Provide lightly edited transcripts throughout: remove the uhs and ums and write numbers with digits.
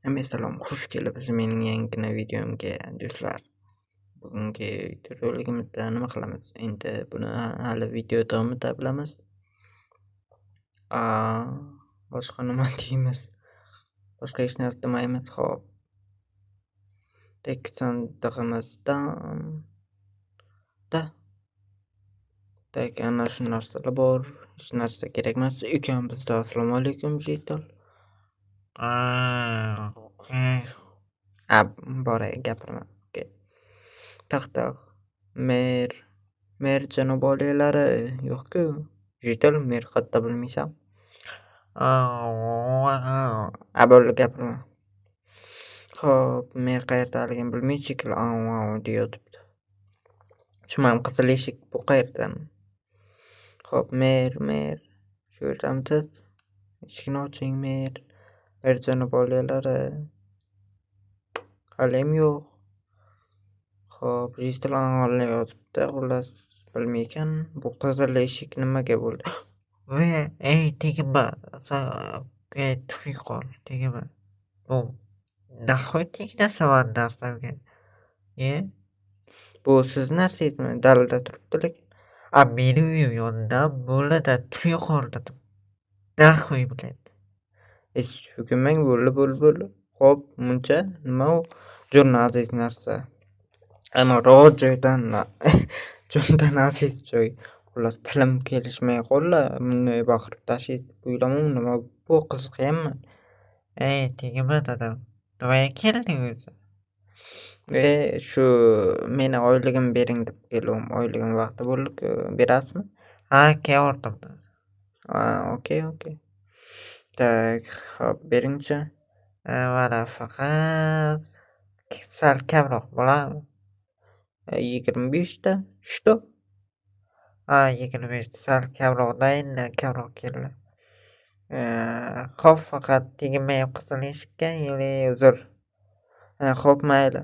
Hammaga xush kelibsiz mening yangina videomga, do'stlar. Bugungi videorolikimizda nima qilamiz? Endi buni hali video davomida bilamiz. Boshqa nima deymiz? Boshqa hech narsa demaymiz. Xo'p. Tek sandig'imizdan da tak ana shu narsalar bor. Hech narsa kerak emas ekan bizda. Assalomu alaykum, житель. A, boray gapirma. Okey. Taq taq. Mer, mer janob oliylari yo'q-ku. Житель, mer qayerda bilmaysan. A, bo'ldi, gapirma. Xo'p, mer qayerdaligini bilmay shekilli au au deyotibdi. Tushunmadim, qizil eshik bu qayerdan? Xo'p, mer, mer. Shu yerdamisiz? Eshikni oching, mer. Mer janob oliylari. Haliyam yo'q. Xo'p, житель yotibdi, xullas bilmay ekan. Bu qizil eshik nimaga bo'ldi? Ey, tegma, san, ey, turing qol, tegma. Bu нахуй teginasan mani narsamga? E? Bu sizni narsangizmi? Dalada turibdi lekin. A, meni uyim yonidan bo'ladi, turing qol dedim. Нахуй, блядь. Hech so'kinmang, bo'ldi, bo'ldi, bo'ldi. Xo'p, muncha nima u? Jonni aziz narsa. Anaroq joydan jondan aziz joy. Xullas tilim kelishmay qoldi. Bunday baqirib tashlaysiz deb o'ylamam. Nima bu, qiziqyapman. Ey, tegma dedim. Nimaga kelding o'zi? E, shu meni oyligimni bering deb keluvdim. Oyligim vaqti bo'ldi-ku. Berasizmi? Ha, kelyordim. Ha, okey, okey. Так, xo'p, beringchi. Mana, faqat sal kamroq bo'ladimi? 25 ta. Что? Ha, 25 ta sal kamroqda, endi kamroq keldi. Xo'p, faqat tegmayam qizil eshikka или Uzr. Xo'p, mayli.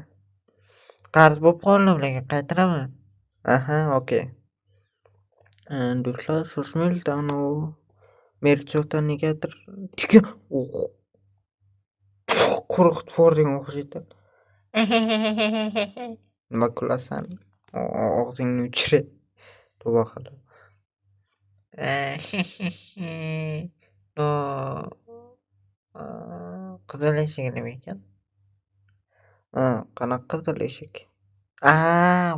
Qarz bo'lib qoldim, lekin qaytaraman. Aha, okey. Do'stlar, shoshmaylik, anavi merchota negadir qo'rqitib yubording o'xshaydi. Nima kulasan? Og'zingni o'chiray. Tavba qilib. No, qizil eshik nima ekan? Ha, qanaqa qizil eshik? A,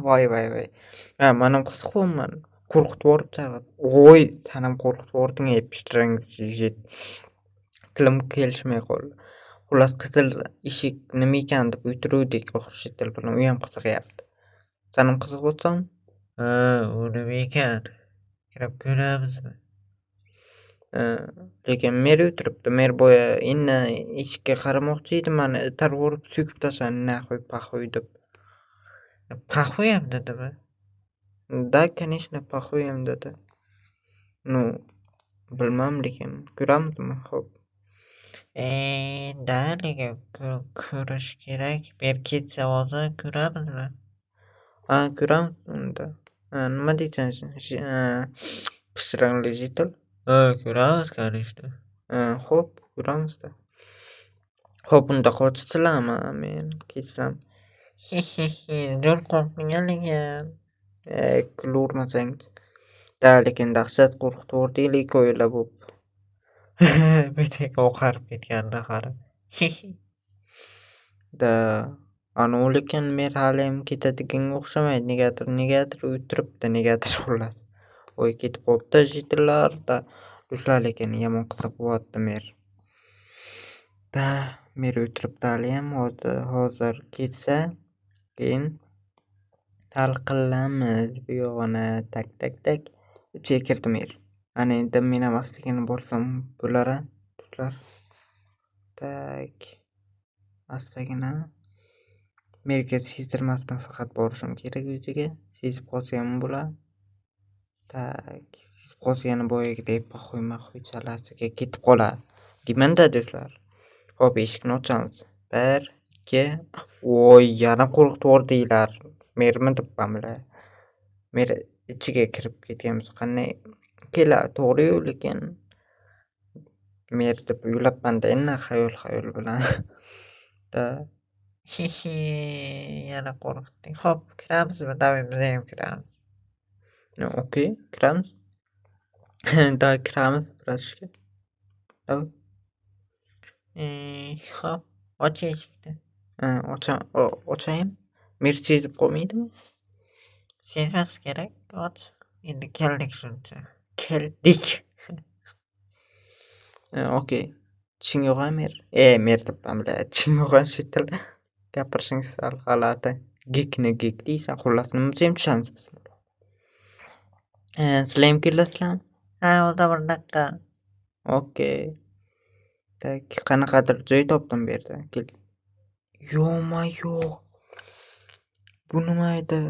voy voy voy. Ha, manam qiziqyapman. Qo'rqitib yuboribsan. Voy, sanam qo'rqitib yubording, ey pishtiring. Tilim kelishmay qoldi. Xullas, qizil eshik nima ekan deb o'tiruvdik o'xshaydi bilan. U ham qiziqyapti. Sanam qiziqyapsan? Ha, u nima ekan? Kirib ko'ramizmi? Lekin mer o'tiribdi. Mer boya endi eshikka qaramoqchi edim, mani itarib yuborib so'kib tashladi, нахуй похуй deb. Похуй ham dedimi? Да, конечно, похуй ham dedi. Ну, bilmam, lekin ko'ramizmi? Xo'p. Да, lekin ko'rish kerak. Men ketsa hozir ko'ramizmi? Ha, ko'ramiz unda. Nima deysan, pishiriqli житель? Ha, ko'ramiz, конечно. Xo'p, ko'ramizda. Xo'p, unda qochibsizlarmi men ketsam? Zo'r qo'rqding lekin. Kulavermasang. Да, lekin dahshat qo'rqitib yubordinglar ikkovinglar bo'p. Bittanga oqarib ketganini qara. Да, anavi lekin mer haliyam ketadiganga o'xshamaydi. Negadir, negadir o'tiribdi, negadir xullas. Voy, ketib qolibdi житель lar да. Do'stlar, lekin yomon qiziq bo'lyapti mer. Да, mer o'tiribdi haliyam. Hozir, hozir ketsa, keyin hal qilamiz bu yog'ini. Так, так, так. Ichiga kirdi mer. Ana endi men ham astagina borsam bo'lar a, do'stlar. Так. Astagina. Merga sezdirmasdan faqat borishim kerak o'ziga. Sezib qolsa yomon bo'ladi. Так, sezib qolsa yana boyagidek похуй махуй chalasiga ketib qoladi. Deyman-da, do'stlar. Xo'p, eshikni ochamiz. Bir, ikki. Voy, yana qo'rqitib yubordinglar. Mermi debman bular. Mer ichiga kirib ketgan bo'lsa qanday keladi, to'g'ri-yu, lekin mer deb o'ylabman-da endi xayol xayol bilan. Da. Hihi, yana qo'rqitding. Xo'p, kiramizmi? Давай, bizayam kiramiz. Okey, kiramiz. Да, kiramiz, братишка. Давай. Xo'p, och eshikni. Ochaymi? Mer sezib qolmaydimi? Sezmasi kerak, och. Endi keldik shuncha. Keldik. Okey. Tishing yo'q a, mer? E, mer debman, бля, tishing yo'q a, житель. Gapirishing sal g'alati. Gikni gik deysan, xullas, nima bo'lsa ham tushamiz. Bismillah. Sizlar ham kelasizlarmi? Ha, o'zi bir daqiqa. Okey. Так, qanaqadir joy topdim bu yerda. Kel. Ё-моё! Bu nima edi?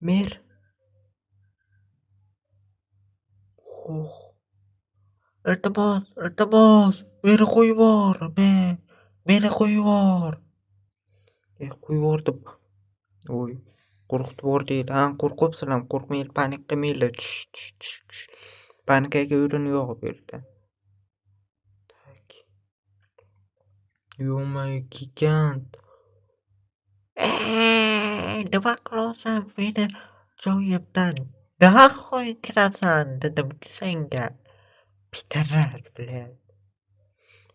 Mer. Oh. Iltimos, iltimos, meni qo'yib yubor, meni qo'yib yubor. E, qo'yib yubordi. Voy, qo'rqitib yubordinglar. Ha, qo'rqyapsizlarmi? Qo'rqmanglar, panik qilmanglar. Tush, tush, tush, tush. Panikaga o'rin yo'q bu yerda. Так. Ё-моё, gigant. Ey, nima qilyapsan? Meni joyimdan нахуй kirasan dedim senga. Пидарас, блядь.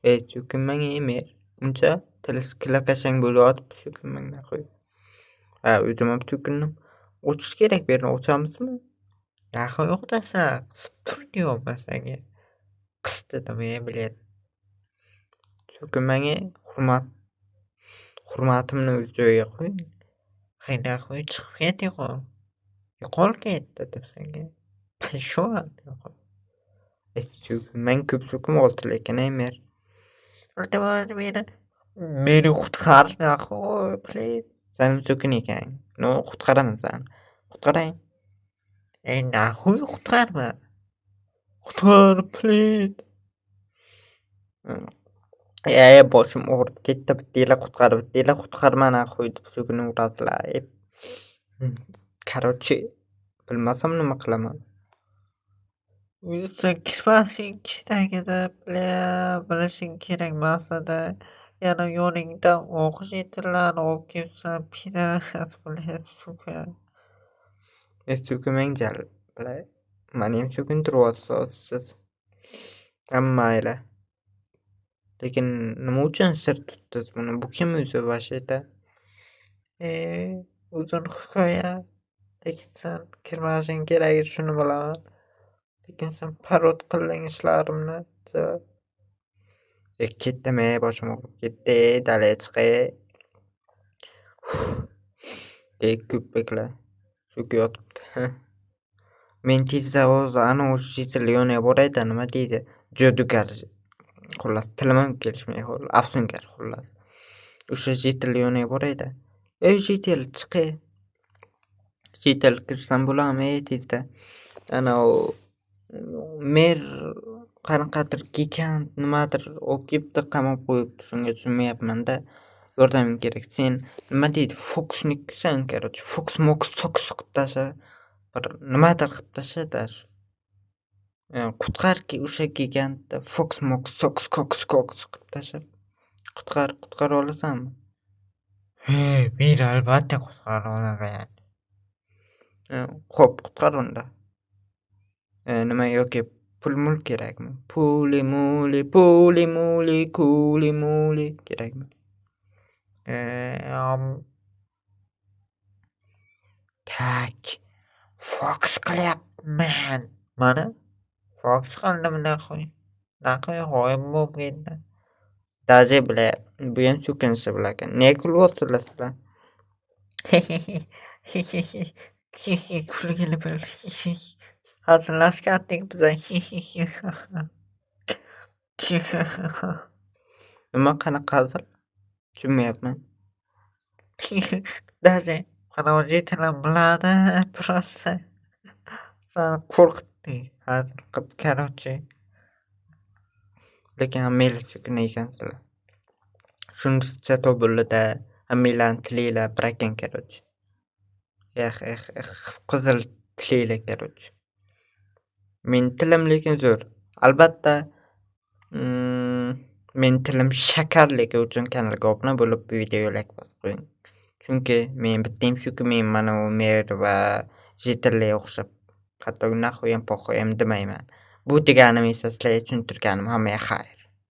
Ey, so'kinmang, ey, mer. Uncha tili kilakashang bo'lyotibdi, so'kinmang нахуй. Ha, o'zim ham so'kindim. Ochish kerak bu yerni, ochamizmi? Нахуй o'qitasan? Qisib tur deyapman senga. Qis dedim, ey, блядь. So'kinmang, ey, hurmat hurmatimni o'z joyiga qo'ying. Hay, нахуй chiqib ket, yo'qol. Yo'qol ket dedim senga. Пошёл, yo'qol. E, so'kinmang, ko'p so'kinmayapsiz lekin, ey, mer. Iltimos, meni qutqar, нахуй, please. San so'kin ekan. Но, qutqaraman sani. Qutqaray. Ey, нахуй qutqarma. Qutqar, please. E, boshim og'rib ketdi. Bittanglar qutqar, bittanglar qutqarma нахуй deb so'kinaverasizlar. E. Короче, bilmasam nima qilaman. Sen kirmasing kerak edi, бля, bilishing kerak emas edi. Yana yoningda o'q житель larni olib kelibsan, пидарас, блядь, сука. E, so'kinmang jalil. Бля, mani ham so'kintiryapsiz siz. Mayli. Lekin nima uchun sir tutdingiz buni? Bu kim o'zi вообще-то? E, uzun hikoya. Lekin sen kirmasing kerak edi, shuni bilaman. Lekin sen parod qilding ishlarimni. E, ketdim, ey, boshim og'rib ketdi, ey, dalaga chiqay. Ey, ko'paklar so'kayotibdi. Men tezda hozir anavi житель yoniga borayda, nima deydi? Jodugar. Xullas, tilim ham kelishmay qoldi. Afsungar, xullas. O'sha житель yoniga borayda. Ey, житель, chiq. Житель, kirsam bo'ladimi, ey, tezda? Anavi mer qanaqadir gigant nimadir olib kelibdi, qamab qo'yibdi. Shunga tushunmayapman-da. Yordaming kerak. Sen nima deydi? Фокусник san, короче. Fokus mokus sokus qilib tasha. Bir nimadir qilib tasha-da. Qutqar o'sha gigantni fokus mokus sokus kokus kokus qilib tashlab. Qutqar, qutqara olasanmi? He, men albatta qutqara olaman. Xo'p, qutqar unda. Nima yoki pul mul kerakmi? Puli muli, puli muli, kuli muli kerakmi? Так, fokus qilyapman. Mana, fokus qildim нахуй. Нахуй g'oyib bo'lib ketdi. Даже, бля, buyam so'kinishi bilan. Nega kulyapsizlar sizlar? Kulgili bir. Hazillashgandik biza. Nima, qanaqa hazil? Tushunmayapman. Даже anavi житель ham biladi, просто sani qo'rqitdik hazil qilib, короче. Lekin hammanglar so'kin ekansizlar. Shunisi chatoq bo'ldi-da. Hammanglarni tilinglar bir ekan, короче. Eh, eh, eh, qip-qizil tilinglar, короче. Meni tilim lekin zo'r. Albatta, Men tilim shakarligi uchun kanalga obuna bo'lib, videoga layk bosib qo'ying. Chunki men bitta shuki, men mana u mer va житель larga o'xshab hatto нахуй ham, похуй ham demayman. Bu deganim esa sizlarga tushuntirganim. Hammaga xayr.